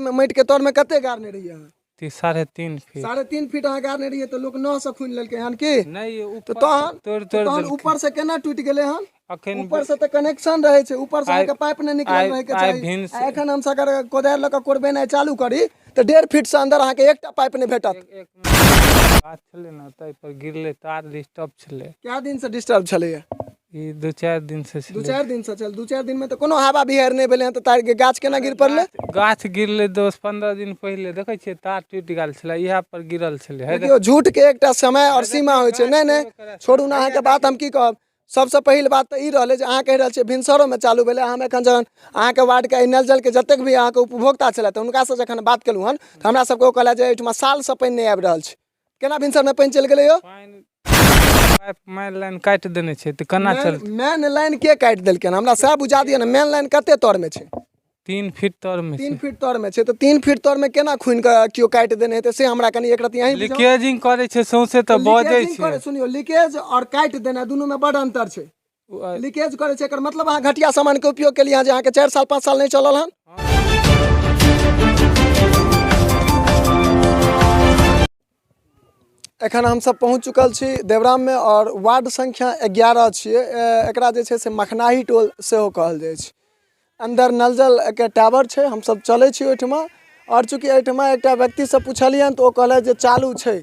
मे माटि के तर में कते गाड़ने रहियै अहाँ? 3.5 फीट। 3.5 फीट अहाँ गाड़ने रहियै तऽ लोक नह से खुनि लेलकै हन की? नहि, तऽ तहन तोड़ि तोड़ि तहन देलकै। ऊपर से केना टूटि गेलै हन? अखन ऊपर से तऽ कनेक्शन रहै छै, ऊपर से अहाँके पाइप नहि निकलल रहैके आइ चाही। भिन आ एखन हमसब अगर कोदारि लऽ कऽ कोरबेनाइ चालू करी तऽ 1.5 फीट से अन्दर अहाँके एकटा पाइप नहि भेटत। एक गाछ छलै ने, ताहि पर गिरलै, तार डिस्टर्ब छलै। कए दिन से डिस्टर्ब छलैया? ई 2-4 दिन से दू छलै। 4 दिन से छल। 2-4 दिन में तऽ कोनो हवा बिहाड़ि नहि भेलै हन तऽ तार के गाछ केना गिर पड़लै? गाछ गिरलै 10-15 दिन पहिले, देखै छियै तार टूटि गेल छलै, इएह पर गिरल छलै। हे देखियौ, झूठ के एकटा समय आओर सीमा होइ छै। नहि नहि, छोड़ू ने, अहाँके बात हम की कहब। सबसँ पहिल बात तऽ ई रहलै जे अहाँ कहि रहल छियै भिनसरोमे चालू भेलै। हम एखन जखन अहाँके वार्डके एहि नल जलके जतेक भी अहाँके उपभोक्ता छलथि हुनकासँ जखन बात केलहुँ हन तऽ हमरा सबके ओ कहलथि जे एहिठमा सालसँ पानि नहि आबि रहल छै। केना भिनसरमे पानि चलि गेलै यौ? पानि पाइप मेन लाइन काटि देने छै तऽ केना चलतै? मेन लाइन के काटि देलकै? हमरा सएह बुझा दिअ ने, मेन लाइन कते तरमे छै? 3 फीट तरमे। 3 फीट तरमे छै तऽ 3 फीट तरमे केना खुनि कऽ केओ काटि देने हेतै, से हमरा कनि एक रति अहीं बुझाउ। लीकेजिंग करै छै सौंसे तऽ बजै लीकेजिंग छै। करै, सुनियौ, लीकेज आओर काटि देनाइ दुनूमे बड अन्तर छै। लीकेज करै छै एकर मतलब अहाँ घटिया सामानके उपयोग केलियै हँ जे अहाँके 4 साल 5 साल नहि चलल हन। एखन हमसब पहुँच चुकल छी देवराममे आओर वार्ड संख्या 11 छियै। एकरा जे छै से मखनाही टोल सेहो कहल जाइ छै। अन्दर नल जलके टावर छै। हमसब चलै छी ओहिठमा आओर चूँकि एहिठमा एकटा व्यक्तिसँ पुछलियनि तऽ ओ कहलथि जे चालू छै,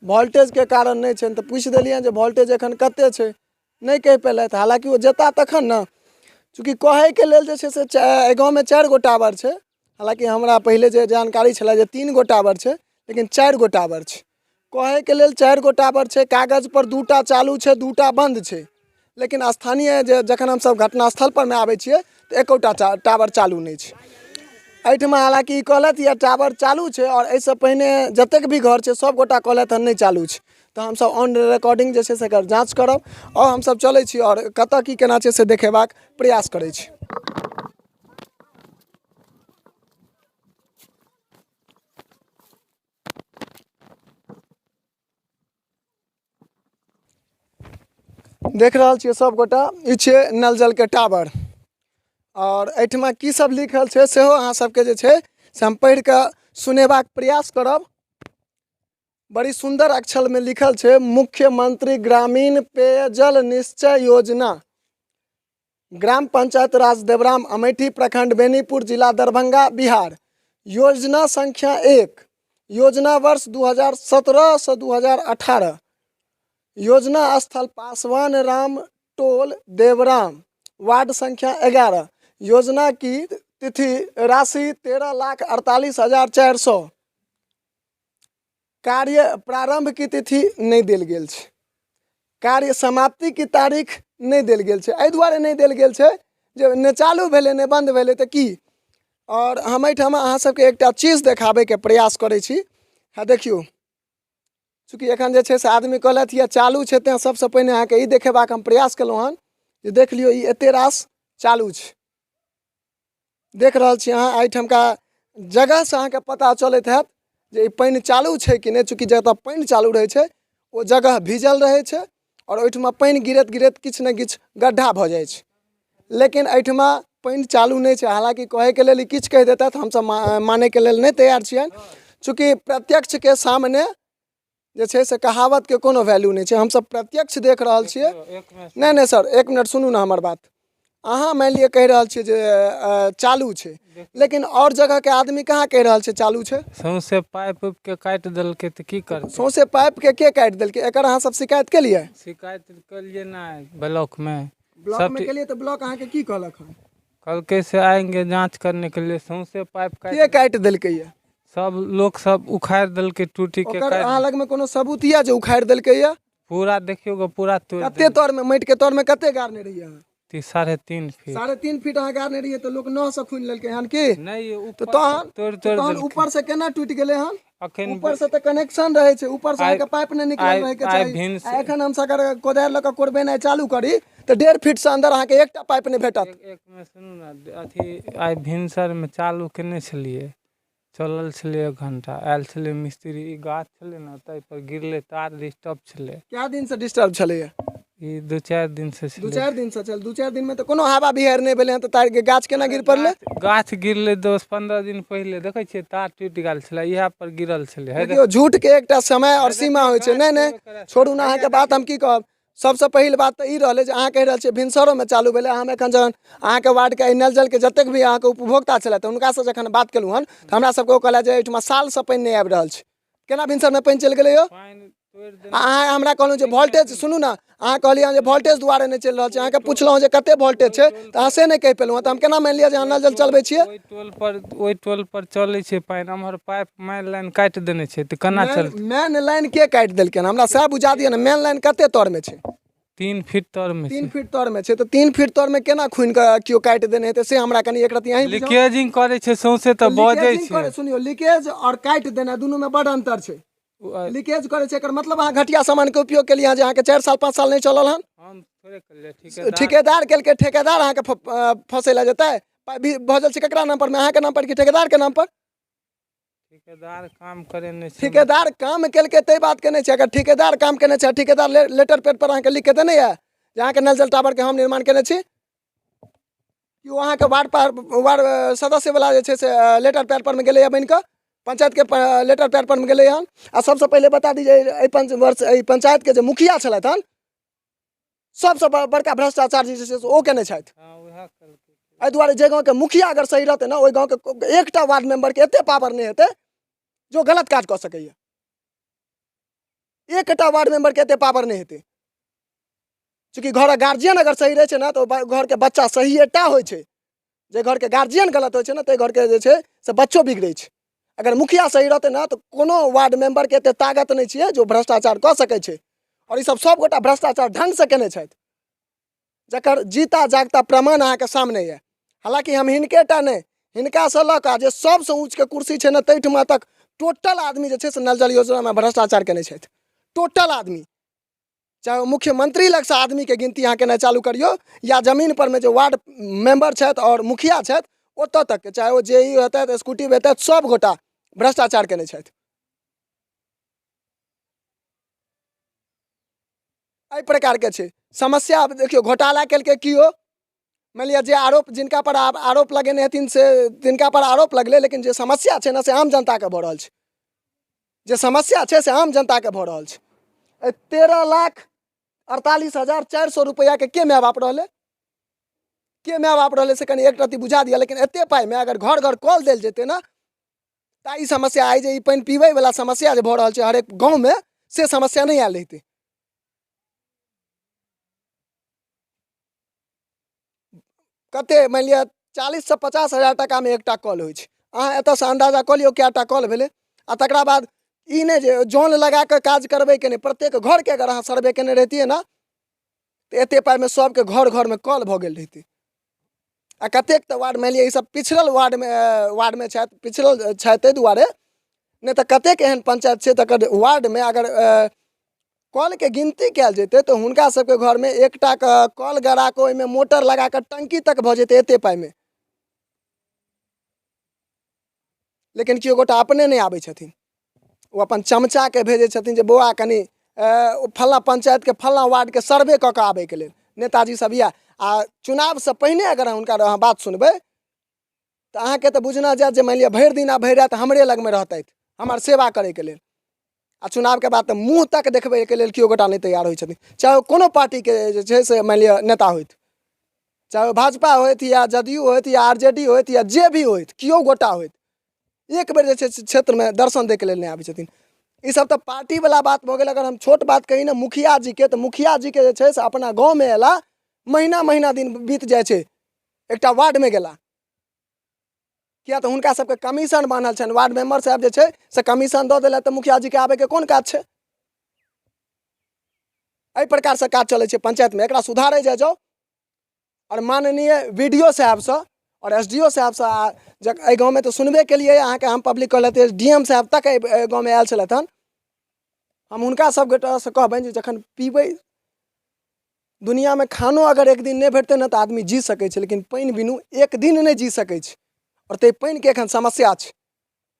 वोल्टेजके कारण नहि छै। तऽ पूछि देलियनि जे वोल्टेज एखन कते छै, नहि कहि पेलथि। हालाँकि ओ जेता तखन ने, चूँकि कहैके लेल जे छै से एहि गाँवमे 4 गो टावर छै। हालाँकि हमरा पहिले जे जानकारी छलै जे 3 गो टावर छै, लेकिन 4 गो टावर छै। कहैके लेल 4 गो टावर छै, कागजपर 2टा चालू छै, 2टा बन्द छै, लेकिन स्थानीय जे जखन हमसब घटनास्थल परमे आबै छियै तऽ एकोटा टावर चालू नहि छै एहिठमा। हालाँकि ई कहलथि यऽ टावर चालू छै आओर एहिसँ पहिने जतेक भी घर छै सब गोटा कहलथि हन नहि चालू छै। तऽ हमसब ऑन रिकॉर्डिंग जे छै से एकर जाँच करब आओर हमसब चलै छी आओर कतऽ की केना छै से देखेबाक प्रयास करै छी। देख रहल छियै सब गोटा, ई छियै नल जलके टावर आओर एहिठमा की सब लिखल छै सेहो अहाँ सबके जे छै से हम पढ़ि कऽ सुनेबाक प्रयास करब। बड़ी सुन्दर अक्षरमे लिखल छै मुख्यमंत्री ग्रामीण पेयजल निश्चय योजना, ग्राम पंचायत राज देवराम, अमेठी प्रखंड, बेनीपुर, जिला दरभंगा, बिहार। योजना संख्या 1, योजना वर्ष 2017 से 2018, योजना स्थल पासवान राम टोल देवराम, वार्ड संख्या 11, योजना की तिथि राशि 13,48,400, कार्य प्रारंभ की तिथि नहि देल गेल छै, कार्य समाप्ति की तारीख नहि देल गेल छै। एहि दुआरे नहि देल गेल छै जे नहि चालू भेलै नहि बन्द भेलै तऽ की। आओर हम एहिठाम अहाँ सबके एकटा चीज देखाबैके प्रयास करै छी। हँ देखियौ, चूँकि एखन जे छै से आदमी कहलथि यऽ चालू छै, तेँ सबसँ पहिने अहाँके ई देखेबाक हम प्रयास केलहुँ हन जे देख लियौ ई एते रास चालू छै। देख रहल छी अहाँ एहिठामका जगहसँ अहाँके पता चलैत हैत जे ई पानि चालू छै कि नहि। चूँकि जतऽ पानि चालू रहै छै ओ जगह भीजल रहै छै आओर ओहिठमा पानि गिरैत गिरैत किछु ने किछु गड्ढा भऽ जाइ छै, लेकिन एहिठमा पानि चालू नहि छै। हालाँकि कहैके लेल ई किछु कहि देतथि, हमसब मानैके लेल नहि तैयार छियनि। चूँकि प्रत्यक्षके सामने जे छै से कहावतके कोनो वैल्यू नहि छै, हमसब प्रत्यक्ष देख रहल छियै। नहि नहि सर, 1 मिनट सुनू ने हमर बात। अहाँ मानि लिअ कहि रहल छियै जे चालू छै, लेकिन आओर जगहके आदमी कहाँ कहि रहल छै चालू छै? सौंसे पाइप उइप के काटि देलकै तऽ की करतै? सौंसे पाइपके के काटि देलकै? एकर अहाँ सब शिकायत केलियै? शिकायत केलियै नहि ब्लॉकमे। ब्लॉकमे केलियै तऽ ब्लॉक अहाँके की कहलक हन? कहलकै से आएंगे जाँच करने के लिए। सौंसे पाइप काटि के काटि देलकै यऽ? सब लोक सब उखाड़ि देलकै टूटी के। ओकर अहाँ लगमे कोनो सबूत यऽ जे उखाड़ि देलकै यऽ? पूरा देखियौ गो, पूरा तोड़ि। कते तरमे माटिके तरमे कते गाड़ने रहियै अहाँ? 3.5 फीट। 3.5 फीट अहाँ गाड़ने रहियै तऽ लोक नह से खुनि लेलकै हन की? नहि, तऽ तहन तोड़ि तोड़ि तहन ऊपर से केना टूटि गेलै हन? अखन ऊपर से तऽ कनेक्शन रहै छै, ऊपर से अहाँके पाइप नहि निकलल रहैके चाही। एखन हमसब अगर कोदारि लऽ कऽ कोरबेनाइ चालू करी तऽ 1.5 फीट से अन्दर अहाँके एकटा पाइप नहि भेटत। एक मिनट सुनू ने, अथी आइ भिनसरमे चालू केने छलियै, चलल छलै 1 घंटा, आयल छलै मिस्त्री। ई गाछ छलै ने ताहि पर गिरलै, तार डिस्टर्ब छलै। कए दिन से डिस्टर्ब छलैया? ई 2-4 दिन से छलै। 2-4 दिन से छल। 2-4 दिन में तऽ कोनो हवा बिहाड़ि नहि भेलै हन, तऽ तारके गाछ केना गिर पड़लै? गाछ गिरलै 10-15 दिन पहिले, देखै छियै तार टूटि गेल छलै, इएह पर गिरल छलै। हे देखियौ, झूठ के एकटा समय आओर सीमा होइ छै। नहि नहि, छोड़ू ने, अहाँके बात हम की कहब। सबसँ पहिल बात तऽ ई रहलै जे अहाँ कहि रहल छियै भिनसरोमे चालू भेलै। हम एखन जखन अहाँके वार्डके एहि नल जलके जतेक भी अहाँके उपभोक्ता छलथि, हुनकासँ जखन बात केलहुँ हन, तऽ हमरा सबके ओ कहलथि जे एहिठमा सालसँ पानि नहि आबि रहल छै, केना भिनसरमे पानि चलि गेलै यौ? पानि तोड़ि देने। आ अहाँ हमरा कहलहुँ जे वोल्टेज, सुनू ने, अहाँ कहलियै जे वोल्टेज दुआरे नहि चलि रहल छै। अहाँके पुछलहुँ जे कते वोल्टेज छै, तऽ अहाँ से नहि कहि पेलहुँ, तऽ हम केना मानि लिअ जे अहाँ नल जल चलबै छियै? ओहि टोल पर चलै छै पानि, एम्हर पाइप मेन लाइन काटि देने छै, तऽ केना चलतै? मेन लाइन के काटि देलकै हमरा सएह बुझा दिअ ने। मेन लाइन कते तरमे छै? 3 फीट तरमे। 3 छै। फीट तरमे छै, तऽ 3 फीट तरमे केना खुनि कऽ केओ काटि देने हेतै, से हमरा कनि एक रत्ती अहीं बुझाउ। लीकेजिंग करै छै सौंसे, तऽ बजै लीकेजिंग छै। सुनियौ, लीकेज आओर काटि देनाइ दुनूमे बड अन्तर छै। लीकेज करै छै, एकर मतलब अहाँ घटिया सामानके उपयोग केलियै जे अहाँके 4 साल 5 साल नहि चलल हन। हम थोड़े केलियै, ठिकेदार। ठिकेदार केलकै। ठेकेदार अहाँके फंसै लए जेतै। पाइ भी भऽ जाइ छै ककरा नाम पर मे, अहाँके नाम पर कि ठेकेदारके नाम पर? ठिकेदार काम करेने छै। ठिकेदार काम केलकै ताहि बातके नहि छै। अगर ठिकेदार काम केने छै, ठिकेदार लेटर पेड पर अहाँके लिख के देने यऽ जे अहाँके नल जल टावरके हम निर्माण केने छी, कि ओ अहाँके वार्ड पर वार्ड सदस्य वाला जे छै से लेटर पैड पर मे गेलैया बनि कऽ, पंचायतके लेटर पैड पर मे गेलै हन? आ सबसँ पहिले बता दी जे एहि पंच वर्ष एहि पंचायतके जे मुखिया छलथि हन, सबसँ बड़का भ्रष्टाचार जे छै से ओ केने छथि। हँ, उएह केलकै। एहि दुआरे जे गाँवके मुखिया अगर सही रहतै ने, ओहि गाँवके एकटा वार्ड मेंबरके एते पावर नहि हेतै जो गलत काज कऽ सकैए। एकटा वार्ड मेंबरके एते पावर नहि हेतै। चूँकि घरक गार्जियन अगर सही रहै छै ने, तऽ ओ घरके बच्चा सहिएटा होइ छै। जे घरके गार्जियन गलत होइ छै ने, ताहि घरके जे छै से बच्चो बिगड़ै छै। अगर मुखिया सही रहतै ने, तऽ कोनो वार्ड मेंबरके एते ताकत नहि छियै जो भ्रष्टाचार कऽ सकै छै। आओर ई सब सब गोटा भ्रष्टाचार ढङ्गसँ केने छथि, जकर जीता जागता प्रमाण अहाँके सामने यऽ। हालाँकि हम हिनकेटा नहि, हिनकासँ लऽ कऽ जे सबसँ ऊँचके कुर्सी छै ने, ताहिठमा तक टोटल आदमी जे छै से नल जल योजनामे भ्रष्टाचार केने छथि। टोटल आदमी, चाहे ओ मुख्यमंत्री लगसँ आदमीके गिनती अहाँ केनाइ चालू करियौ या जमीन परमे जे वार्ड मेंबर छथि आओर मुखिया छथि ओतऽ तकके, चाहे ओ जे ई हेतथि, स्कूटी हेतथि, सब गोटा भ्रष्टाचार केने छथि। एहि प्रकारके छै समस्या। आब देखियौ, घोटाला केलकै केओ, मानि लिअ जे आरोप जिनका पर आब आरोप लगेने हेथिन से तिनका पर आरोप लगलै, लेकिन जे समस्या छै ने से आम जनताके भऽ रहल छै। जे समस्या छै से आम जनताके भऽ रहल छै। एहि 13,48,400 रुपैआके के माय बाप रहलै, के माय बाप रहलै, से कनि एक रत्ती बुझा दिअ। लेकिन एते पाइमे अगर घर घर कल देल जेतै ने, तऽ ई समस्या आइ जे ई पानि पीबैवला समस्या जे भऽ रहल छै हरेक गाँवमे, से समस्या नहि आयल रहितै। कते मानि लिअ 40सँ 50 हजार टाकामे एकटा कल होइ छै। अहाँ एतऽसँ अन्दाजा कऽ लियौ कएटा कल भेलै। आ तकरा बाद ई नहि जे जन लगा कऽ काज करबैके नहि, प्रत्येक घरके अगर अहाँ सर्वे केने रहितियै ने, तऽ एते पाइमे सबके घर घरमे कल भऽ गेल रहितै। आ कतेक तऽ वार्ड, मानि लिअ ई सब पिछड़ल वार्डमे छथि, पिछड़ल छथि ताहि दुआरे, नहि तऽ कतेक एहन पंचायत छै तकर वार्डमे अगर कलके गिनती कयल जेतै, तऽ हुनका सबके घरमे एकटा कल गड़ा कऽ ओहिमे मोटर लगा कऽ टंकी तक भऽ जेतै एते पाइमे। लेकिन केओ गोटा अपने नहि आबै छथिन, ओ अपन चमचाके भेजै छथिन जे बौआ, कनि फल्लाँ पंचायतके फल्लाँ वार्डके सर्वे कऽ कऽ आबैके लेल। नेताजी सब इएह। आ चुनावसँ पहिने अगर हुनकर अहाँ बात सुनबै, तऽ अहाँके तऽ बुझना जायत जे मानि लिअ भरि दिन आ भरि राति हमरे लगमे रहतथि हमर सेवा करैके लेल। आ चुनावके बाद तऽ मुँह तक देखबैके लेल केओ गोटा नहि तैयार होइ छथिन, चाहे ओ कोनो पार्टीके जे छै से मानि लिअ नेता होथि, चाहे ओ भाजपा होथि या जदयू होथि या आरजेडी होथि या जे भी होथि, केओ गोटा होथि, एक बेर जे छै से क्षेत्रमे दर्शन दैके लेल नहि आबै छथिन। ई सब तऽ पार्टीवला बात भऽ गेल। अगर हम छोट बात कही ने मुखिया जीके, तऽ मुखिया जीके जे छै से अपना गाँवमे अयला महीना महीना दिन बीत जाइ छै एकटा वार्डमे गेला। किया तऽ हुनका सबके कमीशन बान्हल छनि। वार्ड मेंबर साहब जे छै से कमीशन दऽ देलथि, तऽ मुखिया जीके आबैके कोन काज छै? एहि प्रकारसँ काज चलै छै पंचायतमे। एकरा सुधारै जाइ जाउ। आओर माननीय बी डी ओ साहेबसँ आओर एस डी ओ साहेबसँ, आ एहि गाँवमे तऽ सुनबे केलियै अहाँके हम पब्लिक कहलथि, डी एम साहेब तक एहि गाँवमे आयल छलथि हन। हम हुनका सब गोटासँ कहबनि जे जखन पीबै, दुनिआँमे खानो अगर एक दिन नहि भेटतै ने, तऽ आदमी जी सकै छै, लेकिन पानि बिनु एक दिन नहि जी सकै छै। आओर ताहि पानिके एखन समस्या छै।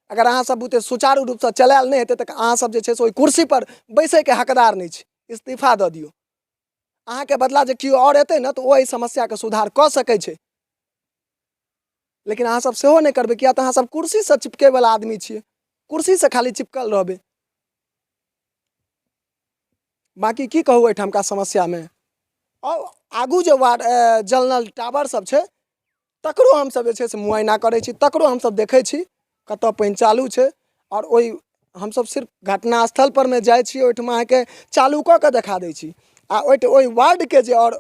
अगर अहाँ सब बुते सुचारू रूपसँ चलायल नहि हेतै, तऽ अहाँ सब जे छै से ओहि कुर्सीपर बैसैके हकदार नहि छी। इस्तीफा दऽ दियौ। अहाँके बदला जे केओ आओर एतै ने तऽ ओ एहि समस्याके सुधार कऽ सकै छै। लेकिन अहाँ सब सेहो नहि करबै, किया तऽ अहाँ सब कुर्सीसँ चिपकैवला आदमी छियै, कुर्सीसँ खाली चिपकल रहबै। बाँकी की कहू एहिठामका समस्यामे। आओर आगू जे वार्ड जल नल टावर सब छै तकरो हमसब जे छै से मुआयना करै छी, तकरो हमसब देखै छी कतऽ पानि चालू छै। आओर ओहि हमसब सिर्फ घटना स्थल परमे जाइ छी, ओहिठमा अहाँके चालू कऽ कऽ देखा दै छी। आ ओहि वार्डके जे आओर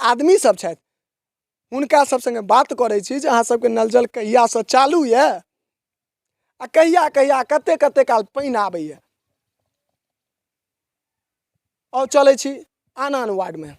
आदमी सब छथि हुनका सब सङ्गे बात करै छी जे अहाँ सबके नल जल कहियासँ चालू यऽ आ कहिया कहिया कते कते काल पानि आबैए। आओर चलै छी आन आन वार्डमे।